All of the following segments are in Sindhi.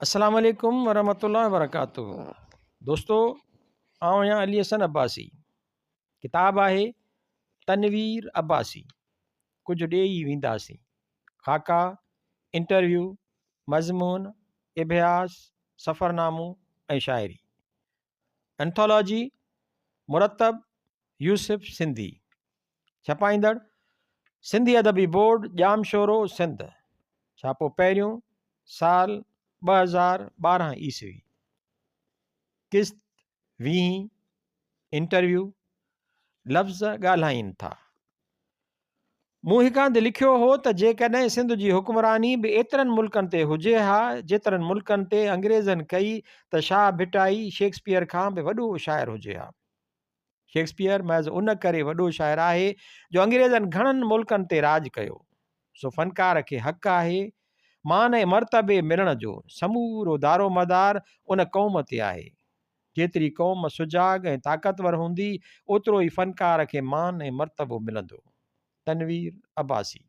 السلام عليڪم ورحمة الله وبرڪاته دوستو آئون آهيان علي حسن عباسي ڪتاب آهي تنوير عباسي ڪجهه ڏيئي وينداسين خاڪا انٽرويو مضمون اڀياس سفرنامو ۽ شاعري انٿالاجي مرتب يوسف سنڌي ڇپائيندڙ سنڌي ادبي بورڊ ڄامشورو سنڌ ڇاپو پهريون سال 2012 عيسوي قسط ويهين انٽرويو لفظ ڳالهائين ٿا مون هڪ هنڌ لکيو هو ته جيڪڏهن سنڌ جي حڪمراني به ايترن ملڪن تي هجي ها، جيترن ملڪن تي انگريزن ڪئي ته شاهه ڀٽائي شيڪسپيئر کان به وڏو شاعر هجي ها. شيڪسپيئر محض ان ڪري وڏو شاعر آهي جو انگريزن گهڻن ملڪن تي راڄ ڪيو. سو فنڪار کي حق آهي مان ۽ مرتبي ملڻ جو. سمورو دارومدار ان قوم تي آهي. جيتري قوم سجاڳ ۽ طاقتور هوندي، اوترو ئي فنڪار کي مان ۽ مرتبو ملندو. تنوير عباسي.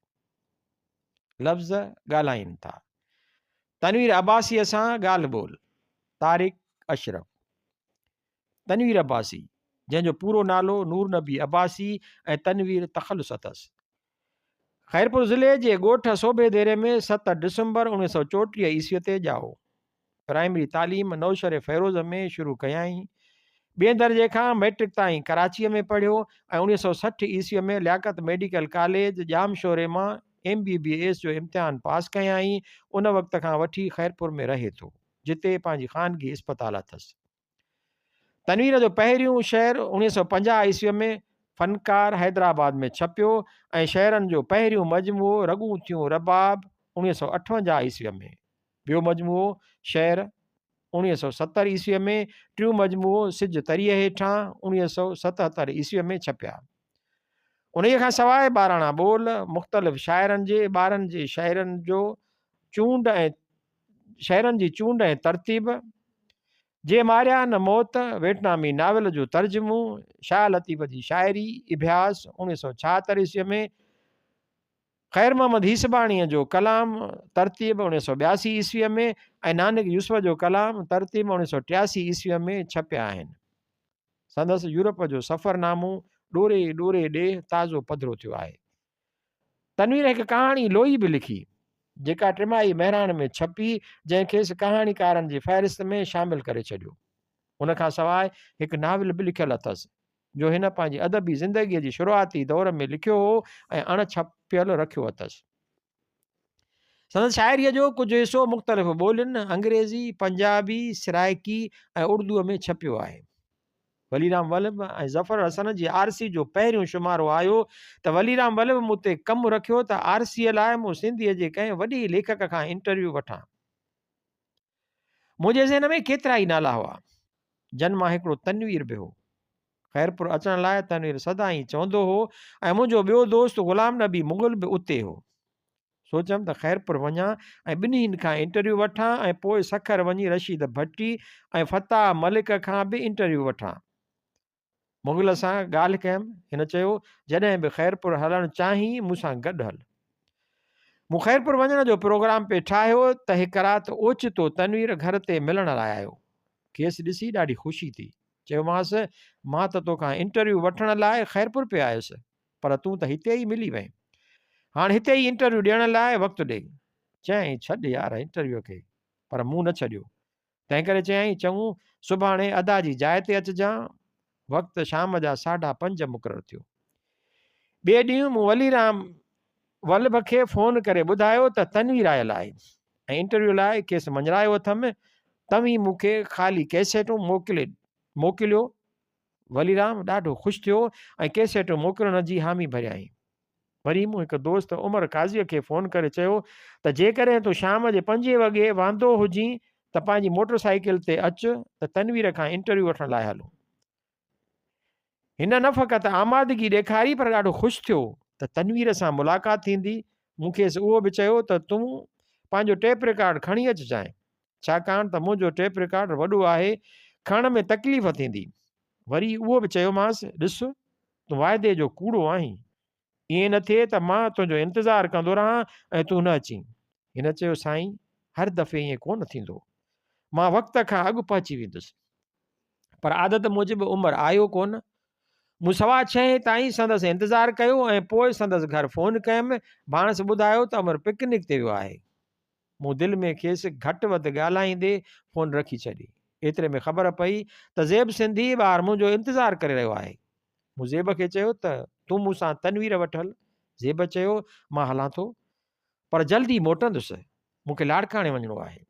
لفظ ڳالهائين ٿا. تنوير عباسيء سان ڳالهه ٻولهه. طارق اشرف. تنوير عباسي، جنهن جو پورو نالو نور نبي عباسي ۽ تنوير تخلص اٿس. خيرپور ضلعي جي ڳوٺ سوڀي ديري ۾ 7 ڊسمبر 1934 عيسويء تي ڄائو. پرائمري تعليم نوشهري فيروز ۾ شروع ڪيائين. ٻئين درجي کان مئٽرڪ تائين ڪراچيء ۾ پڙهيو ۽ 1960 عيسويء ۾ لياقت ميڊيڪل ڪاليج ڄامشوري مان ايم بي بي ايس جو امتحان پاس ڪيائين. ان وقت کان وٺي خيرپور ۾ رهي ٿو، جتي پنهنجي خانگي اسپتال اٿس. تنوير جو پهريون شعر 1950 عيسويء ۾ فنڪار حيدرآباد ۾ ڇپيو ۽ شعرن جو پهريون مجموعو رڳون ٿيون رباب 1958 عيسويء ۾. ٻيو مجموعو شعر 1970 عيسويء ۾، ٽيون مجموعو سج تريء هيٺان 1977 عيسويء ۾ ڇپيا. انهيء کان سواء ٻاراڻا ٻول، مختلف شاعرن جي ٻارن جي شعرن جو چونڊ ۽ شعرن جي چونڊ ۽ ترتيب، جي ماريا نه موت، ويٽنامي ناول جو ترجمو، شاهه لطيف جي شاعري، اڀياس، 1976 عيسويء ۾، خير محمد هيسباڻيء جو ڪلام، ترتيب، 1982 عيسويء ۾ ۽ نانڪ يوسف جو ڪلام، ترتيب، 1983 عيسويء ۾ ڇپيا آهن. سندس يورپ جو سفرنامو ڏوري ڏوري ڏيهه تازو پڌرو ٿيو آهي. تنوير هڪ ڪهاڻي لوئي به لکي، جيڪا ٽماهي مهراڻ ۾ ڇپي، جنهن کيس ڪهاڻيڪارن جي فهرست ۾ شامل ڪري ڇڏيو. ان کان سواء هڪ ناول به لکيل اٿس، جو هن پنهنجي ادبي زندگيء جي شروعاتي دور ۾ لکيو هو ۽ اڻ ڇپيل رکيو اٿس. سندس شاعريء جو ڪجهه حصو مختلف ٻولين، انگريزي، پنجابي، سرائيڪي ۽ اردوء ۾ ڇپيو آهي. ولي رام ولڀ ۽ ظفر حسن جي آرسي جو پهريون شمارو آيو ته ولي رام ولڀ مون تي ڪم رکيو ته آرسيء لاء مون سنڌيء جي ڪنهن وڏي ليکڪ کان انٽرويو وٺان. منهنجي ذهن ۾ ڪيترائي نالا هئا، جن مان هڪڙو تنوير به هو. خيرپور اچڻ لاء تنوير سدائين چوندو هو ۽ منهنجو ٻيو دوست غلام نبي مغل به اتي هو. سوچيم ته خيرپور وڃان ۽ ٻنهين کان انٽرويو وٺان ۽ پوء سکر وڃي رشيد ڀٽي ۽ فتاح ملڪ کان به انٽرويو وٺان. مغل سان ڳالهه ڪيم، هن چيو، جڏهن به خيرپور هلڻ چاهين مون سان گڏ هل. مون خيرپور وڃڻ جو پروگرام پئي ٺاهيو ته هڪ رات اوچتو تنوير گهر تي ملڻ لاء آيو. کيس ڏسي ڏاڍي خوشي ٿي. چيومانس، مان ته توکان انٽرويو وٺڻ لاء خيرپور پئي آيس، پر تون ته هتي ئي ملي وئين. هاڻ هتي ئي انٽرويو ڏيڻ لاء وقت ڏي. چيائين، ڇڏ يار انٽرويو کي. پر مون نه ڇڏيو. تنهنڪري چيائين، چڱو، سڀاڻي ادا جي جاء تي اچجان. وقت شام جا ساڍا پنج مقرر ٿيو. ٻئي ڏينهن مون ولي رام ولڀ کي فون ڪري ٻڌايو ته تنوير آيل آهي ۽ انٽرويو لاء کيس مڃرايو اٿم، توهين مون کي خالي ڪئسيٽون موڪلي موڪليو. ولي رام ڏاڍو خوش ٿيو ۽ ڪئسيٽون موڪلڻ جي حامي ڀريائين. وري مون هڪ دوست عمر قاضيء کي فون ڪري چيو ته جيڪڏهن تون شام جي پنجين وڳي واندو هجين ته پنهنجي موٽر سائيڪل تي اچ ته تنوير کان انٽرويو وٺڻ لاء هلون. هن نه فقط آمادگي ڏيکاري پر ڏاڍو خوش ٿيو ته تنوير سان ملاقات ٿيندي. مون کيس اهو به چيو ته تون پنهنجو ٽيپ رڪارڊ کڻي اچجانء، ڇاڪاڻ ته منهنجو ٽيپ رڪارڊ وڏو آهي، کڻڻ ۾ تڪليف ٿيندي. وري اهو به چيومانس، ڏس، تون واعدي جو ڪوڙو آهين. ائين نه ٿئي ته مان تنهنجو انتظار ڪندو رهان ۽ تون نه اچين. هن چيو، سائين، هر دفعي ائين ڪونه ٿيندو. مان وقت کان اڳ پهچي ويندس. پر عادت موجب عمر آيو ڪونه. مون سوا ڇهين تائين سندس انتظار ڪيو ۽ پوء سندس گهر فون ڪيم. ڀاڻس ٻڌايو ته عمر پڪنڪ تي ويو آهي. مون دل ۾ کيس گهٽ وڌ ڳالهائيندي فون رکي ڇڏي. ايتري ۾ خبر پئي ته زيب سنڌي ٻاهر منهنجو انتظار ڪري رهيو آهي. مون زيب کي چيو ته تون مون سان تنوير وٽ هل. زيب چيو مان هلان ٿو پر جلد ئي موٽندس. مون کي لاڙڪاڻي وڃڻو آهي.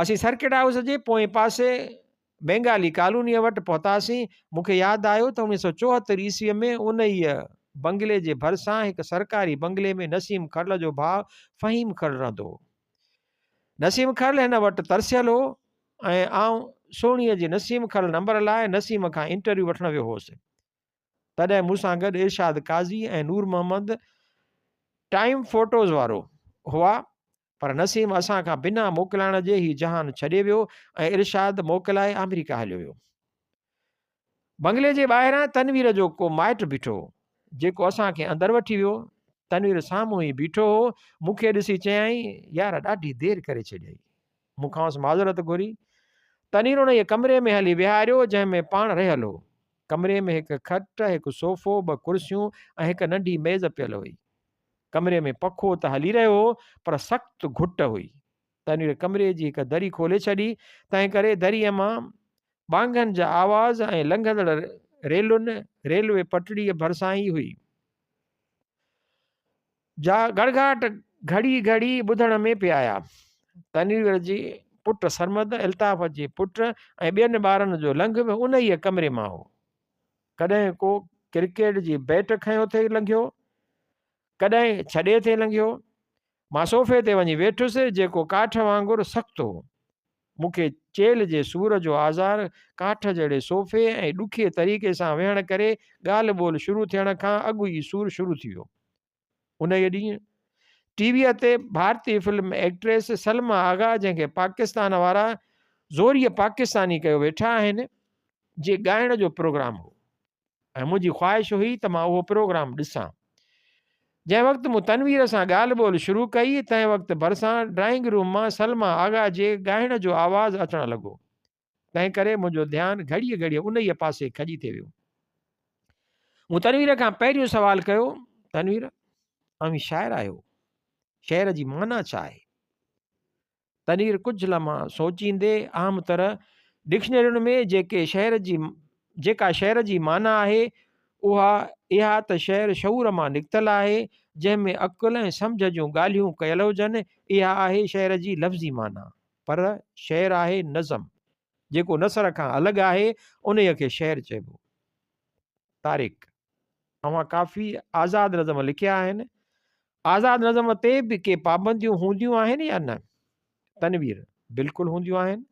اسين سرڪٽ هائوس جي پوئين پاسي بينگالي ڪالونيء وٽ پهتاسين. مون کي ياد آيو ته 1974 عيسويء ۾ انهيء بنگلي جي ڀرسان هڪ سرڪاري بنگلي ۾ نسيم کرل جو ڀاء فهيم کرل رهندو هو. نسيم کرل هن وٽ ترسيل هو ۽ آئون سهڻيء جي نسيم کرل نمبر لاء نسيم کان انٽرويو وٺڻ ويو هوس. تڏهن مون سان گڏ ارشاد قاضي ۽ نور محمد ٽائيم فوٽوز وارو هئا پر نسيم اسان کان بنا موڪلائڻ جي هي جهان ڇڏي ويو ۽ ارشاد موڪلائي آمريڪا هليو ويو. بنگلي جي ٻاهران تنوير جو ڪو مائٽ بيٺو هو، جيڪو اسان کي اندر وٺي ويو. تنوير سامهون ئي بيٺو هو، مون کي ڏسي چيائين، يار ڏاڍي دير ڪري ڇڏيئي. مون کانئس معذرت گهري. تنوير انهيء ڪمري ۾ هلي ويهاريو، جنهن ۾ پاڻ رهيل هو. ڪمري ۾ هڪ کٽ، هڪ صوفو، ٻه ڪرسيون ۽ هڪ ننڍي ميز پيل هئي. ڪمري ۾ پکو ته هلي رهيو هو، پر سخت گهٽ هئي. تنوير ڪمري جي هڪ دري کولي ڇڏي، تنهنڪري دريء مان ٻانگن جا آواز ۽ لنگهندڙ ريلن، ريلوي پٽڙيء ڀرسان ئي هئي. جا گڙگهاٽ گهڙي گهڙي ٻڌڻ ۾ پئي آيا. تنوير جي پٽ سرمد، الطاف جي پٽ ۽ ٻين ٻارن جو لنگهه به انهيء ڪمري مان هو. ڪڏهن ڪو ڪرڪيٽ جي بيٽ کنيو ٿي لنگهيو، ڪڏهن ڇڏي ٿي لنگهيو. مان صوفي تي وڃي ويٺس، جيڪو ڪاٺ وانگر سخت هو. مون کي چيلهه جي سور جو آزار ڪاٺ جهڙي صوفي ۽ ڏکي طريقي سان ويهڻ ڪري ڳالهه ٻولهه شروع ٿيڻ کان اڳ ئي سور شروع ٿي ويو. انهيء ڏينهن ٽي ويء تي ڀارتي فلم ايڪٽريس سلميٰ آغا جنهن کي پاڪستان وارا زوريء پاڪستاني ڪيو ويٺا آهن، جي ڳائڻ جو پروگرام هو. ۽ منهنجي خواهش هئي ته مان اهو پروگرام ڏسان. جنهن وقت مون تنوير سان ڳالهه ٻولهه شروع ڪئي، تنهن وقت ڀرسان ڊرائنگ روم مان سلميٰ آغا جي ڳائڻ جو آواز اچڻ لڳو. تنهن ڪري منهنجو ڌيان گهڙيء گهڙيء انهيء پاسي کڄي ٿي ويو. مون تنوير کان پهريون سوال ڪيو، تنوير، اوهين شاعر آهيو، شعر جي معنيٰ ڇا آهي؟ تنوير ڪجهه لمحا سوچيندي عام طرح ڊڪشنرين ۾ جيڪي شعر جي جيڪا شعر جي معنيٰ آهي اها اها ته شعر شعور مان نڪتل آهي جنهن ۾ عقل ۽ سمجهه جون ڳالهيون ڪيل هجن اها آهي شعر جي لفظي معنيٰ پر شعر آهي نظم جيڪو نثر کان الڳ آهي انهيء کي شعر چئبو. طارق. اوهان ڪافي آزاد نظم لکيا آهن. آزاد نظم تي به ڪي پابنديون هونديون آهن يا نه؟ تنوير، بلڪل هونديون آهن.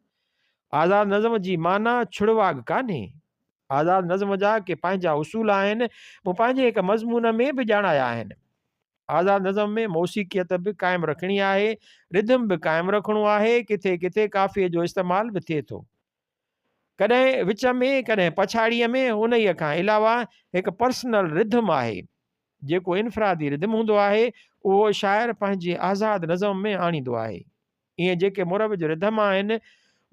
آزاد نظم جي معنيٰ ڇڙواڳ ڪانهي. آزاد نظم جا ڪي پنهنجا اصول آهن، مون پنهنجي هڪ مضمون ۾ به ڄاڻايا آهن. آزاد نظم ۾ موسيقيت به قائم رکڻي آهي، رڌم به قائم رکڻو آهي، ڪٿي ڪٿي قافيي جو استعمال به ٿئي ٿو. ڪڏهن وچ ۾، ڪڏهن پڇاڙيء ۾، انهيء کان علاوه هڪ پرسنل رڌم آهي، جيڪو انفرادي رڌم هوندو آهي، اهو شاعر پنهنجي آزاد نظم ۾ آڻيندو آهي. ائين جيڪي مروج رڌم آهن،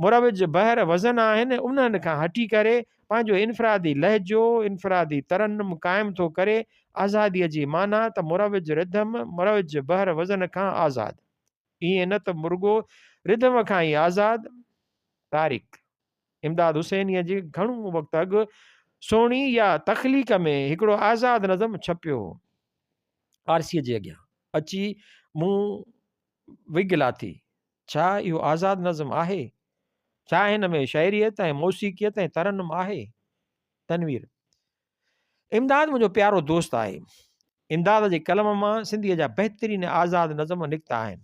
مروج بحر وزن آهن، انهن کان هٽي ڪري پنهنجو انفرادي لهجو، انفرادي ترنم قائم ٿو ڪري. آزاديء جي معنيٰ ته مروج رڌم، مروج بحر وزن کان آزاد. ائين نه ته مرڳو رڌم کان ئي آزاد. طارق امداد حسينيء جي گهڻو وقت اڳ سهڻي يا تخليق ۾ هڪڙو آزاد نظم ڇپيو هو. آرسيء جي اڳيان اچي مون وگ لاٿي. ڇا اهو آزاد نظم آهي؟ ڇا هن ۾ شعريت ۽ موسيقيت ۽ ترنم آهي؟ تنوير امداد منهنجو پيارو دوست آهي. امداد جي قلم مان سنڌيء جا بهترين آزاد نظم نڪتا آهن،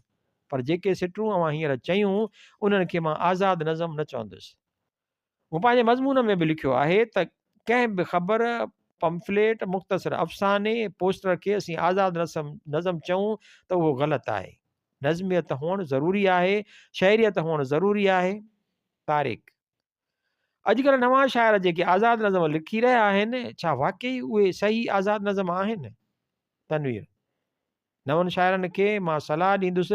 پر جيڪي سٽون اوهان هينئر چيون، انهن کي مان آزاد نظم نه چوندس. مون پنهنجي مضمون ۾ به لکيو آهي ته ڪنهن به خبر، پمفليٽ، مختصر افساني، پوسٽر کي اسين آزاد نظم چئون ته اهو غلط آهي. نظميت هئڻ ضروري آهي، شعريت هئڻ ضروري آهي. طارق. اڄڪلهه نوان شاعر جيڪي آزاد نظم لکي رهيا آهن، ڇا واقعي اهي صحيح آزاد نظم آهن؟ تنوير، نون شاعرن کي مان صلاح ڏيندس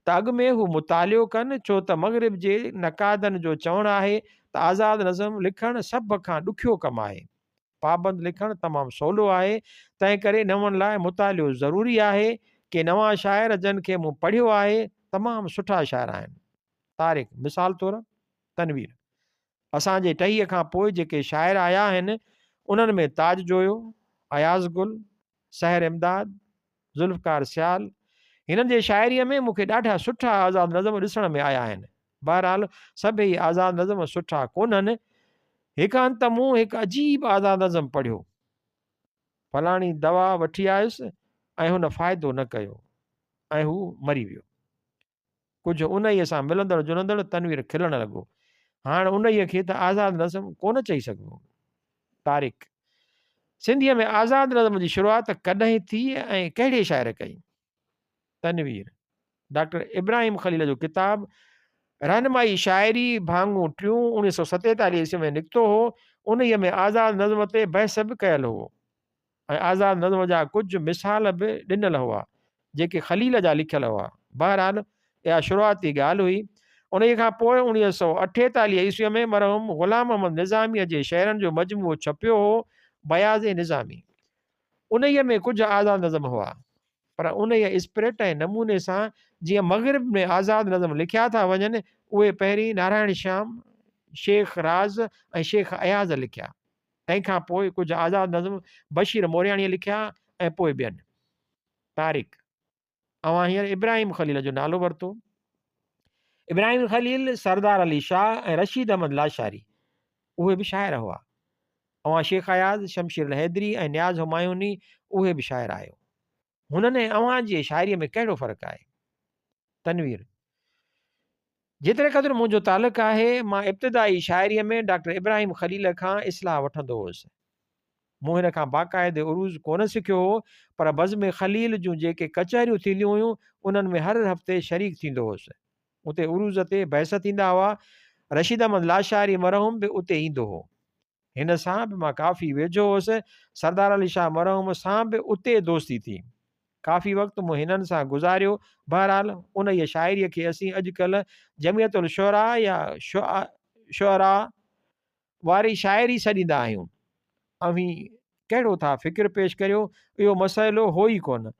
ته اڳ ۾ هو مطالعو ڪن، ڇو ته مغرب جي نقادن جو چوڻ آهي ته آزاد نظم لکڻ سڀ کان ڏکيو ڪم آهي. پابند لکڻ تمام سولو آهي، تنهن ڪري نون لاء مطالعو ضروري آهي. ڪي نوان شاعر جن کي مون پڙهيو آهي، تمام سٺا شاعر آهن. طارق، مثال طور؟ تنوير، اسان جي ٽهيء کان پوء جيڪي شاعر آيا آهن، انهن ۾ تاج جويو، اياز گل، سحر امداد، ذوالفقار سيال، هنن جي شاعريء ۾ مون کي ڏاڍا سٺا آزاد نظم ڏسڻ ۾ آيا آهن. بهرحال سڀيئي آزاد نظم سٺا ڪونهن. هڪ هنڌ ته مون هڪ عجيب آزاد نظم پڙهيو. فلاڻي دوا وٺي آيس ۽ هن فائدو نه ڪيو ۽ هو مري ويو. ڪجهه انهيء سان ملندڙ جلندڙ تنوير کلڻ لڳو. هاڻ انهيء کي ته آزاد نظم ڪونه چئي سگهبو. طارق، سنڌيء ۾ آزاد نظم جي شروعات ڪڏهن ٿي ۽ ڪهڙي شاعر ڪئي؟ تنوير، ڊاڪٽر ابراهيم خليل جو ڪتاب رهنمائي شاعري ڀاڱو ٽيون 1947 عيسوي ۾ نڪتو هو، انهيء ۾ آزاد نظم تي بحث به ڪيل هو. ۽ آزاد نظم جا ڪجهه مثال به ڏنل هئا، جيڪي خليل جا لکيل هئا. بهرحال اها شروعاتي ڳالهه هئي. انهيء کان پوء 1948 عيسويء ۾ مرحوم غلام محمد نظاميء جي شعرن جو مجموعو ڇپيو هو، بياض نظامي. انهيء ۾ ڪجهه آزاد نظم هئا، پر انهيء اسپرٽ ۽ نموني سان جيئن مغرب ۾ آزاد نظم لکيا ٿا وڃن، اهي پهرين نارائڻ شيام، شيخ راز ۽ شيخ اياز لکيا. تنهن کان پوء ڪجهه آزاد نظم بشير مورياڻيء لکيا ۽ پوء ٻين. طارق، اوهان هينئر ابراهيم خليل جو نالو ورتو. ابراهيم خليل، سردار علي شاهه ۽ رشيد احمد لاشاري اهي به شاعر هئا. اوهان شيخ اياز، شمشير الحيدري ۽ نياز همايوني اهي به شاعر آهيو. هنن ۽ اوهان جي شاعريء ۾ ڪهڙو فرق آهي؟ تنوير، جيتري قدر منهنجو تعلق آهي، مان ابتدائي شاعريء ۾ ڊاڪٽر ابراهيم خليل کان اصلاح وٺندو هوس. مون هن کان باقاعدي عروض ڪونه سکيو هو، پر بزم خليل جون جيڪي ڪچهريون ٿينديون هيون، انهن ۾ هر هفتي شريڪ ٿيندو هوس. اتي عروض تي بحث ٿيندا هئا. رشيد احمد لاشاري مرحوم به اتي ايندو هو. هن سان به مان ڪافي ويجهو هوس. سردار علي شاهه مرحوم سان به اتي دوستي ٿي. ڪافي وقت مون هنن سان گذاريو. بهرحال انهيء شاعريء کي اسين اڄ ڪلهه جمعيت الشعراء يا شعراء واري شاعري سڏيندا آهيون. اوهين ڪهڙو ٿا فڪر پيش ڪريو، اهو مسئلو هو ئي ڪونه.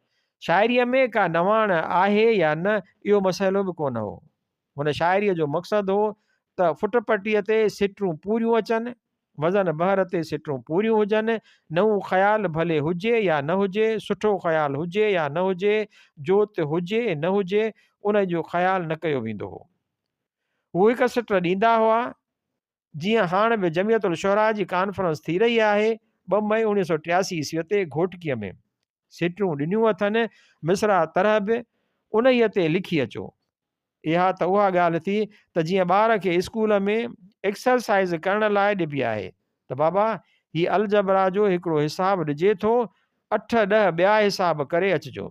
شاعريء ۾ ڪا نواڻ آهي يا نه، اهو مسئلو به ڪونه هو. هن شاعريء جو مقصد هو ته فٽ پٽيء تي سٽون پوريون اچن، وزن بحر تي سٽون پوريون هجن، نئون خيال ڀلي هجي يا نه هجي، سٺو خيال هجي يا نه هجي، جوت هجي نه هجي، ان جو خيال نه ڪيو ويندو هو. هو هڪ سٽ ڏيندا هئا، جيئن هاڻ به جمعيت الشعراء جي ڪانفرنس ٿي رهي آهي، 2 مئي 1983 عيسويء تي گهوٽڪيء ۾. سٽون ڏنيون اٿن، مصرع طرح به انهيء تي لکي اچو. اها ته اها ڳالهه ٿي ته جيئن ٻار کي اسڪول ۾ ايڪسرسائيز ڪرڻ لاء ڏبي آهي ته بابا هي الجبرا جو هڪڙو حساب ڏجي ٿو، اٺ ڏهه ٻيا حساب ڪري اچجو.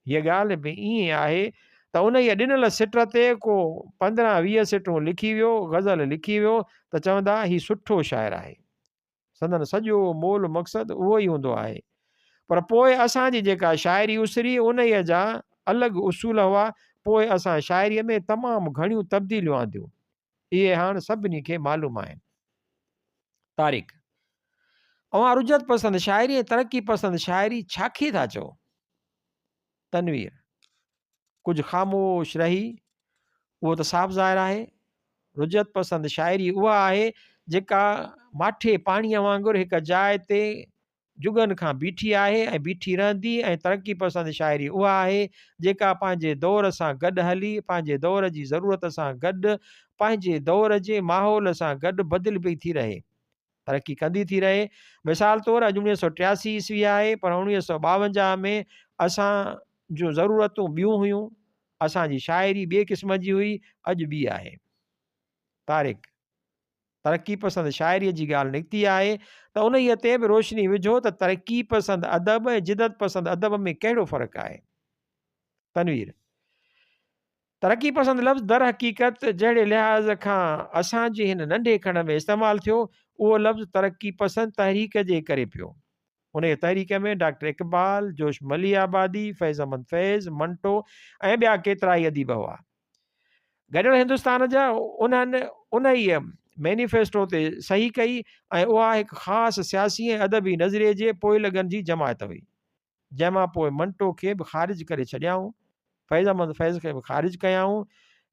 هيء ڳالهه به ائين آهي ته انهيء ڏنل سٽ تي ڪو 15 20 سٽون لکي ويو، غزل لکي ويو ته چوندا هي سٺو شاعر آهي. سندن سڄو مول مقصد اهو ئي هوندو آهي. پر پوء اسان جي جيڪا شاعري اسري انهيء جا الڳ اصول هئا، پوء اسان شاعريء ۾ تمام گهڻيون تبديليون آنديون. اهي هاڻ سڀني کي معلوم آهن. طارق، اوهان رجعت پسند شاعري ۽ ترقي پسند شاعري ڇا کي ٿا چئو؟ تنوير، ڪجهه خاموش رهي، اهو ته صاف ظاهر آهي، رجعت پسند شاعري اها آهي جيڪا ماٺي پاڻيء وانگر هڪ جاء تي جڳن کان بيٺي آهي ۽ بيٺي رهندي ۽ ترقي پسند شاعري اها آهي جيڪا پنهنجي دور سان گڏ هلي، پنهنجي دور جي ضرورت سان گڏ، پنهنجي دور جي ماحول سان گڏ بدلبي ٿي رهي. ترقي ڪندي ٿي رهي. مثال طور اڄ 1983 عيسوي آهي پر 1952 ۾ اسان جون ضرورتون ٻيون هيون، اسان جي شاعري ٻئي قسم جي هئي، اڄ ٻي آهي. طارق، ترقي پسند شاعريء جي ڳالهه نڪتي آهي ته انهيء تي به روشني وجهو ته ترقي پسند ادب ۽ جدت پسند ادب ۾ ڪهڙو فرق آهي؟ تنوير، ترقي پسند لفظ درحقيقت جهڙي لحاظ کان اسان جي هن ننڍي کنڊ ۾ استعمال ٿيو، اهو لفظ ترقي پسند تحريڪ جي ڪري پيو. انهيء تحريڪ ۾ ڊاڪٽر اقبال، جوش مليح آبادي، فيض احمد فيض، منٽو ۽ ٻيا ڪيترائي اديب هئا. گڏيل هندستان جا انهن انهيء مينيفيسٽو تي صحيح ڪئي ۽ اها هڪ خاص سياسي ۽ ادبي نظريي جي پوئلڳن جي جماعت هئي. جنهن مان پوء منٽو کي به خارج ڪري ڇڏيائون، فيض احمد فيض کي به خارج ڪيائون.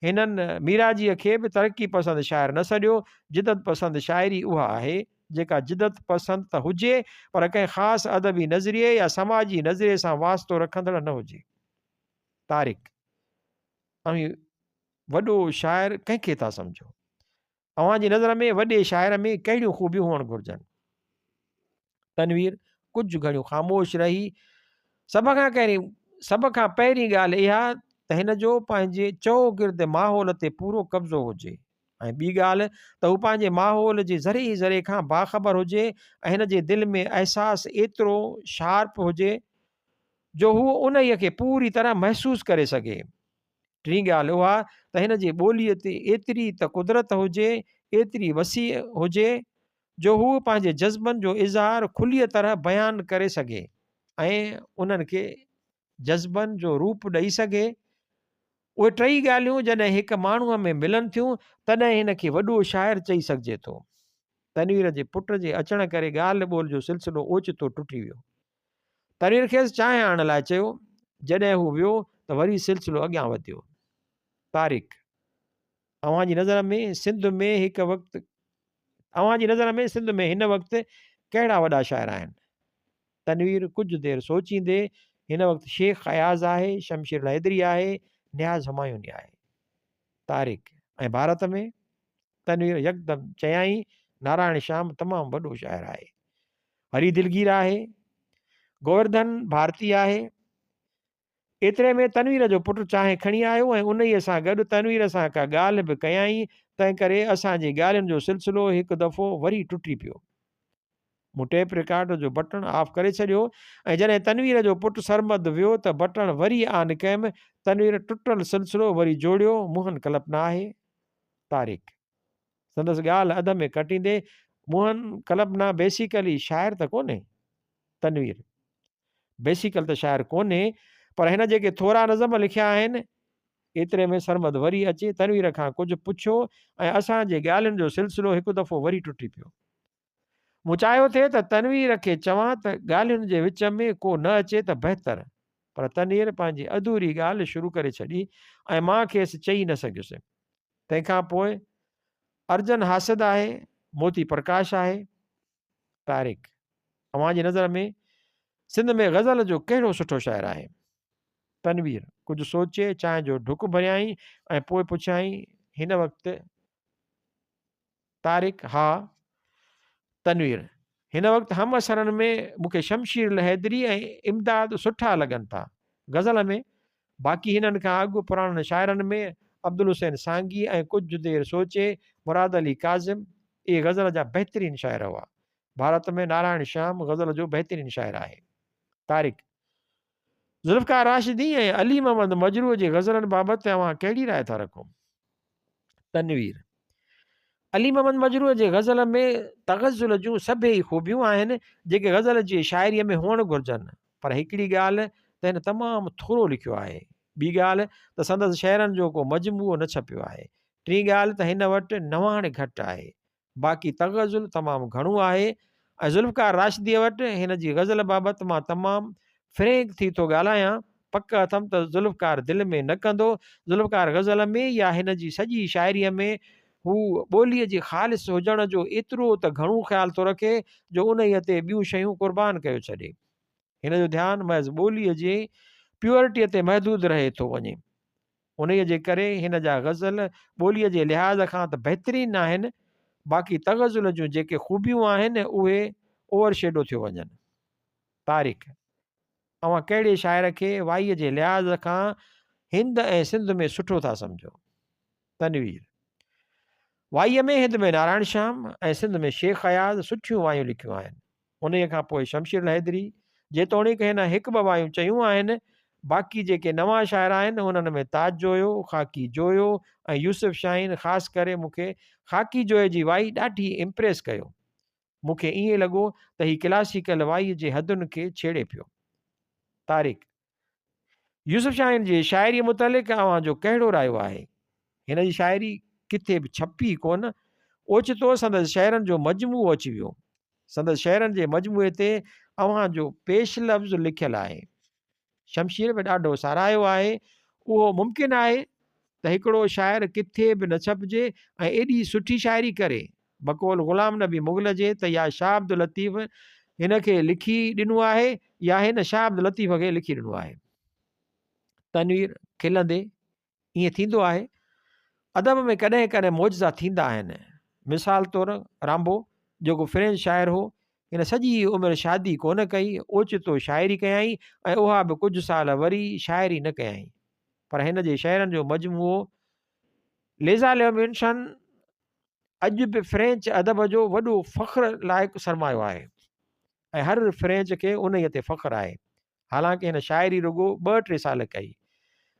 هنن ميراجيء کي به ترقي پسند شاعر نه سڏيو. جدت پسند شاعري اها آهي، جيڪا جدت پسند ته هجي، پر ڪنهن خاص ادبي نظريي يا سماجي نظريي سان واسطو رکندڙ نه هجي. طارق، اوهين وڏو شاعر ڪنهن کي ٿا سمجهو؟ اوهان جي نظر ۾ وڏي شاعر ۾ ڪهڙيون خوبيون هئڻ گهرجن؟ تنوير ڪجهه گهڙيون خاموش رهي سڀ کان ڪهرين سڀ کان پهرين ڳالهه اها ته هن جو پنهنجي چؤگرد ماحول تي پورو قبضو هجي ۽ ٻي ڳالهه ته هو پنهنجي ماحول جي ذري ذري کان باخبر هجي ۽ هن جي دل ۾ احساس ايترو شارپ هجي جو هو انهيء کي پوري طرح محسوس ڪري سگهي. ٽين ڳالهه اها ته هن جي ٻوليء تي ايتري ته قدرت هجي، ايتري وسيع هجي، جو هو پنهنجي جذبن جو اظهار کليء طرح بيان ڪري سگهي ۽ انهن کي جذبن جو روپ ڏئي سگهي. اهي ٽئي ڳالهيون جڏهن هڪ ماڻهوء ۾ ملن ٿيون، تڏهن هن کي وڏو شاعر چئي سگهجي ٿو. تنوير جي پٽ جي اچڻ ڪري ڳالهه ٻولهه جو سلسلو اوچتو ٽٽي ويو. تنوير کيس چانهه آڻڻ لاء چيو. جڏهن هو ويو ته وري سلسلو اڳيان وڌيو. طارق، اوهان جي نظر ۾ سنڌ ۾ هڪ وقت اوهان جي نظر ۾ سنڌ ۾ هن وقت ڪهڙا وڏا شاعر آهن؟ تنوير ڪجهه دير سوچيندي، هن وقت شيخ اياز آهي، شمشير الحيدري آهي، نياز همايوني آهي. طارق، ۽ ڀارت ۾؟ تنوير يڪدم چيائين، نارائڻ شيام تمام وڏو شاعر آهي. هري دلگير آهي. گوورڌن ڀارتي آهي. ايتري ۾ تنوير جو پٽ چانهه کڻي آيو ۽ انهيء سان گڏ تنوير سان ڪا ڳالهه به ڪيائين، تنهنڪري اسان جي ڳالهين جو سلسلو هڪ دفعو وري ٽٽي پيو. مون ٽيپ رڪارڊر جو بٽڻ آف ڪري ڇڏيو ۽ جڏهن تنوير جو پٽ سرمد ويو ته بٽڻ وري آن ڪيم. تنوير ٽٽل سلسلو وري جوڙيو، موهن ڪلپنا آهي. طارق. سندس ڳالهه اڌ ۾ ڪٽيندي، موهن ڪلپنا بيسيڪلي شاعر ته ڪونهي؟ تنوير. بيسيڪل ته شاعر ڪونهي، پر هن جيڪي ٿورا نظم لکيا آهن. ايتري ۾ سرمد وري اچي تنوير کان ڪجهه پڇيو ۽ اسان جي ڳالهين جو سلسلو هڪ دفعو وري ٽٽي پيو. مون چاهيو ٿي ته تنوير کي چوان ته ڳالهين جي وچ ۾ ڪو نه اچي ته بهتر، پر تنوير پنهنجي اڌوري ڳالهه شروع ڪري ڇڏي ۽ مان کيس چئي نه سگهيس. تنهن کان پوء ارجن حاسد آهي، موتي پرڪاش آهي. طارق، اوهان جي نظر ۾ سنڌ ۾ غزل جو ڪهڙو سٺو شاعر آهي؟ تنوير ڪجهه سوچي چانهه جو ڍڪ ڀريائين ۽ پوء پڇيائين، هن وقت طارق، ها. تنوير، هن وقت همعصرن ۾ مون کي شمشير الحيدري ۽ امداد سٺا لڳن ٿا. غزل ۾، باقي هنن کان اڳ پراڻن شاعرن ۾ عبدالحسين سانگي ۽ ڪجهه دير سوچي مراد علي ڪاظم، اهي غزل جا بهترين شاعر هئا. ڀارت ۾ نارائڻ شيام غزل جو بهترين شاعر آهي. طارق، ذوالفقار راشدي ۽ علي محمد مجروح جي غزلن بابت اوهان ڪهڙي راء ٿا رکو؟ تنوير، علي محمد مجروح جي غزل ۾ تغزل جون سڀيئي خوبيون آهن، جيڪي غزل جي شاعريء ۾ هئڻ گهرجن، پر هڪڙي ڳالهه ته هن تمام ٿورو لکيو آهي، ٻي ڳالهه ته سندس شعرن جو ڪو مجموعو نه ڇپيو آهي، ٽين ڳالهه ته هن وٽ نواڻ گهٽ آهي، باقي تغزل تمام گهڻو آهي ۽ ذوالفقار راشديء وٽ هن جي غزل بابت مان تمام فرينڪ ٿي ٿو ڳالهايان، پڪ اٿم ته ذوالفقار دل ۾ نه ڪندو، ذوالفقار غزل ۾ يا هن جي سڄي شاعريء ۾ هو ٻوليء جي خالص هجڻ جو ايترو ته گهڻو خيال ٿو رکي جو انهيء تي ٻيون شيون قربان ڪيو ڇڏي. هن جو ڌيان محض ٻوليء جي پيورٽيء تي محدود رهي ٿو وڃي. انهيء جي ڪري هن جا غزل ٻوليء جي لحاظ کان ته بهترين آهن، باقي تغزل جون جيڪي خوبيون آهن، اهي اوور شيڊو ٿيو وڃن. طارق، اوهان ڪهڙي شاعر کي وائيء جي لحاظ کان هند ۽ سنڌ ۾ سٺو ٿا سمجهو؟ تنوير، وائيء ۾ هند ۾ نارائڻ شيام ۽ سنڌ ۾ شيخ اياز سٺيون وايون لکيون آهن. انهيء کان پوء شمشير الحيدري، جيتوڻيڪ هن هڪ ٻه وايون چيون آهن، باقي جيڪي نوان شاعر آهن، انهن ۾ تاج جويو، خاڪي جويو ۽ يوسف شاهين خاص ڪري مون کي خاڪي جويي جي وائي ڏاڍي امپريس ڪيو. مون کي ائين لڳو ته هي ڪلاسيڪل وائيء جي حدن کي ڇيڙي پيو. طارق، يوسف شاهين جي شاعريء متعلق اوهان جو ڪهڙو رايو آهي؟ هن جي شاعري ڪٿي به ڇپي ڪونه، اوچتو سندس شعرن جو مجموعو اچي ويو. سندس شعرن جي مجموعي تي اوهان جو پيش لفظ لکيل آهي. شمشير به ڏاڍو ساراهيو آهي. اهو ممڪن آهي ته هڪڙو شاعر ڪٿي به نه ڇپجي ۽ ايڏي سٺي شاعري ڪري. بقول غلام نبي مغل جي ته يا شاهه عبداللطيف هن کي لکي ڏنو آهي يا هن شاهه عبداللطيف کي لکي ڏنو آهي. تنوير، کلندي، ائين ٿيندو آهي. ادب ۾ ڪڏهن ڪڏهن معجزا ٿيندا آهن. مثال طور رامبو جيڪو فرينچ شاعر هو، هن سڄي عمر شادي ڪونه ڪئي، اوچتو شاعري ڪيائين ۽ اها به ڪجهه سال وري شاعري نه ڪيائين. پر هن جي شعرن جو مجموعو ليزا ليومينشن اڄ به فرينچ ادب جو وڏو فخر لائق سرمايو آهي ۽ هر فرينچ کي انهيء تي فخر آهي. حالانڪ هن شاعري رڳو ٻه ٽي سال ڪئي.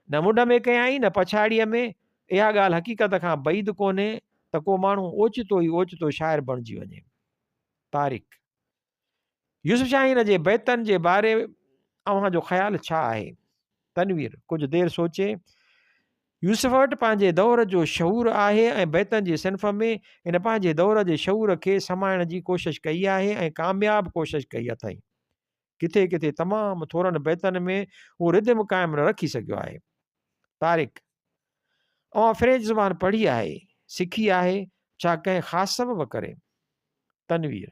نه منڍ ۾ ڪيائين نه پڇاڙيء ۾. اها ڳالهه حقيقت کان بعيد ڪونهي ته ڪو ماڻهو اوچتو ئي اوچتو شاعر بڻجي وڃي. طارق. يوسف شاهين جي بيتن جي باري اوهان جو خيال ڇا آهي؟ تنوير، ڪجهه دير سوچي، يوسف وٽ پنهنجي دور جو شعور آهي ۽ بيتن جي صنف ۾ هن پنهنجي دور جي شعور کي سمائڻ جي ڪوشش ڪئي آهي ۽ ڪامياب ڪوشش ڪئي اٿائين. ڪٿي ڪٿي تمام ٿورن بيتن ۾ هو ردم قائم نه رکي سگهيو آهي. طارق، اوهان فرينچ زبان پڙهي آهي، سکي آهي، ڇا ڪنهن خاص سبب ڪري؟ تنوير،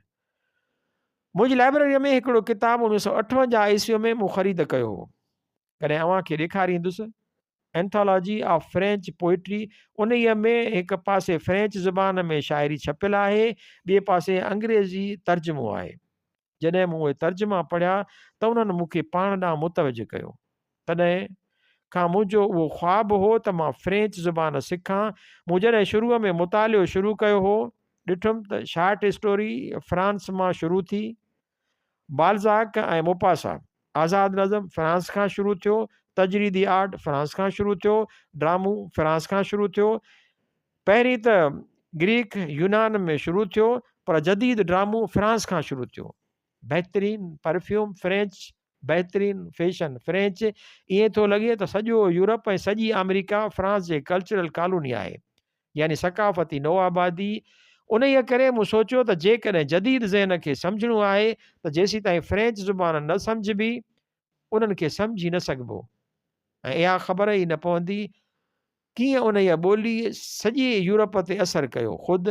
منهنجي لائبريريء ۾ هڪڙو ڪتاب 1958 عيسويء ۾ مون خريد ڪيو هو. ڪڏهن اوهان کي ڏيکاريندس. اينٿالاجي آف فرينچ پوئٽري، انهيء ۾ هڪ پاسي فرينچ زبان ۾ شاعري ڇپيل آهي، ٻئي پاسي انگريزي ترجمو آهي. جڏهن مون اهي ترجما پڙهيا ته انهن مون کي پاڻ ڏانهن متوجه ڪيو. تڏهن کان منهنجو اهو خواب هو ته مان فرينچ زبان سکان. مون جڏهن شروع ۾ مطالعو شروع ڪيو هو، ڏٺم ته شارٽ اسٽوري فرانس مان شروع ٿي. بالزاڪ ۽ موپاسا، آزاد نظم فرانس کان شروع ٿيو، تجريدي آرٽ فرانس کان شروع ٿيو، ڊرامو فرانس کان شروع ٿيو. پهرين ته گريڪ يونان ۾ شروع ٿيو پر جديد ڊرامو فرانس کان شروع ٿيو. بهترين پرفيوم فرينچ، بهترين فيشن فرينچ، ائين ٿو لڳي ته سڄو يورپ ۽ سڄي آمريڪا فرانس جي ڪلچرل ڪالوني آهي يعني ثقافتي نوآبادي. انهيء ڪري مون سوچيو ته جيڪڏهن جديد ذهن کي سمجهڻو آهي ته جيسيتائين فرينچ زبان نه سمجهبي انهن کي سمجهي نه سگهبو ۽ اها خبر ئي نه پوندي ڪيئن انهيء ٻوليء سڄي يورپ تي اثر ڪيو. خود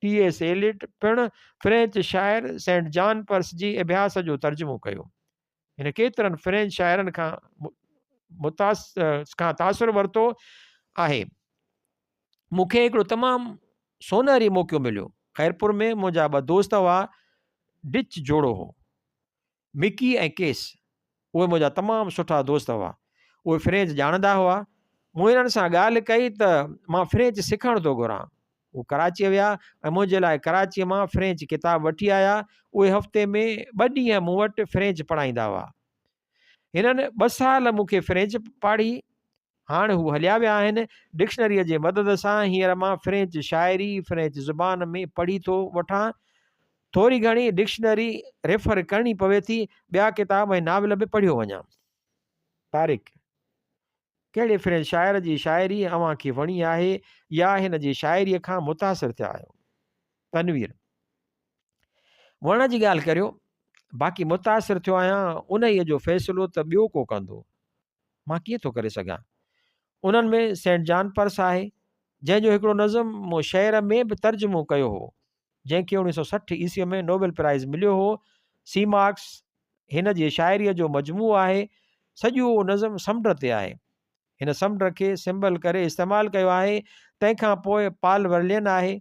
ٽي ايس ايليٽ پڻ فرينچ شاعر سينٽ جان پرس جي اڀياس جو ترجمو ڪيو. هن ڪيترن فرينچ شاعرن کان کان تاثر ورتو آهي. مون کي هڪڙو تمام سونهري موقعو مليو. خيرپور ۾ منهنجا ٻه دوست هئا، ڊچ جوڙو هو. مڪي ۽ ڪيس، اهي منهنجا تمام سٺا دوست هئا. اهي فرينچ ڄاڻندا هئا. مون هنن سان ڳالهه ڪئي ته مان فرينچ سکڻ ٿو گهران. هو ڪراچيء ويا ۽ منهنجي لاء ڪراچيء مان فرينچ ڪتاب وٺي آيا. اهي هفتي ۾ ٻه ڏينهن مون وٽ فرينچ پڙهائيندا هئا. هنن ٻه سال مون کي فرينچ پاڙهي. هاڻ هو هليا ويا آهن. ڊڪشنريء جي مدد سان هينئر مان فرينچ شاعري فرينچ زبان ۾ پڙهي ٿو وٺان. ٿوري گهڻي ڊڪشنري ريفر ڪرڻي پوي ٿي. ٻيا ڪتاب ۽ ناول به پڙهيو وڃان. طارق، ڪهڙي فرينچ شاعر جي شاعري اوهان کي وڻي آهي يا هن جي شاعريء کان متاثر ٿيا آهيو؟ تنوير، وڻڻ جي ڳالهه ڪريو، باقي متاثر ٿيو آهيان، انهيء جو فيصلو ته ٻيو ڪو ڪندو. مان ڪيئن ٿو ڪري سگهان؟ انهن ۾ سينٽ جان پرس آهي، جنهن جو هڪڙو نظم مون شعر ۾ به ترجمو ڪيو هو، جنهن کي 1960 عيسويء ۾ نوبل پرائز مليو هو. سي مارڪس هن جي شاعريء جو مجموعو آهي. سڄو نظم سمنڊ تي آهي. هن سمنڊ کي سمبل ڪري استعمال ڪيو آهي. تنهن کان پوء پال ورلين آهي،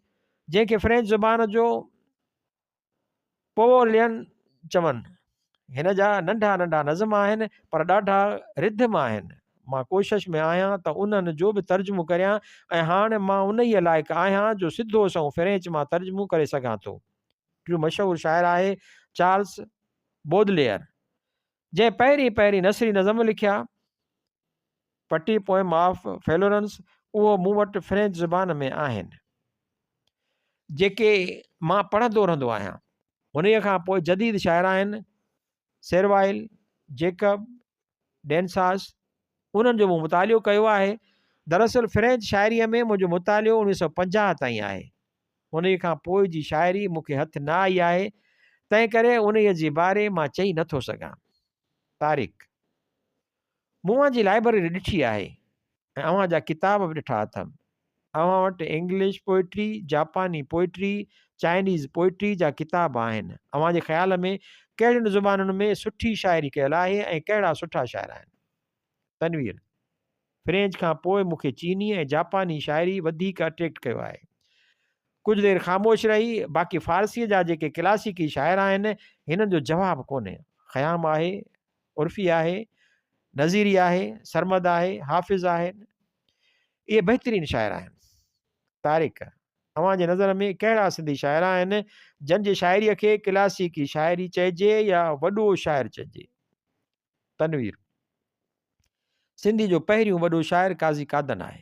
جنهن کي فرينچ زبان جو پوولين چون. هن جا ننڍا ننڍا نظم آهن، پر ڏاڍا رڌم آهن. مان ڪوشش ۾ آهيان ته انهن جو به ترجمو ڪريان ۽ هاڻ مان انهيء لائق آهيان جو سڌو سنئون فرينچ مان ترجمو ڪري سگهان ٿو. ٽيون مشهور شاعر آهي چارلس بودليئر، جنهن پهرين پهرين نثري نظم لکيا. پٽي پوئم آف فلورنس، اهو مون وٽ فرينچ زبان ۾ آهن. جيڪي مان پڙهندو رهندو آهيان. انهيء کان پوء جديد شاعر آهن، سيروائل، جيڪب، ڊينساس، انهن جو مون مطالعو ڪيو آهي. دراصل فرينچ شاعريء ۾ منهنجو مطالعو 1950 تائين آهي. انهيء کان پوء جي شاعري مون کي هٿ نه آئي آهي، تنهن ڪري انهيء جي باري مان چئي نه ٿو سگهان. طارق، مون اوهان جي لائبرري ڏٺي آهي ۽ اوهان جا ڪتاب به ڏٺا اٿم. اوهان وٽ انگلش پوئٽري، جاپاني پوئٽري، چائنيز پوئٽري جا ڪتاب آهن. اوهان جي خيال ۾ ڪهڙين زبانن ۾ سٺي شاعري ڪيل آهي ۽ ڪهڙا سٺا شاعر آهن؟ تنوير، فرينچ کان پوء مون کي چيني ۽ جاپاني شاعري وڌيڪ اٽريڪٽ ڪيو آهي. ڪجهه دير خاموش رهي، باقي فارسيء جا جيڪي ڪلاسيڪي شاعر آهن، هنن جو جواب ڪونهي. خيام آهي، عرفي آهي، نظيري آهي، سرمد آهي، حافظ آهن. اهي بهترين شاعر آهن. طارق، اوهان جي نظر ۾ ڪهڙا سنڌي شاعر آهن، جن جي شاعريء کي ڪلاسيڪي شاعري چئجي يا وڏو شاعر چئجي؟ تنوير، سنڌي جو پهريون وڏو شاعر قاضي قادن آهي.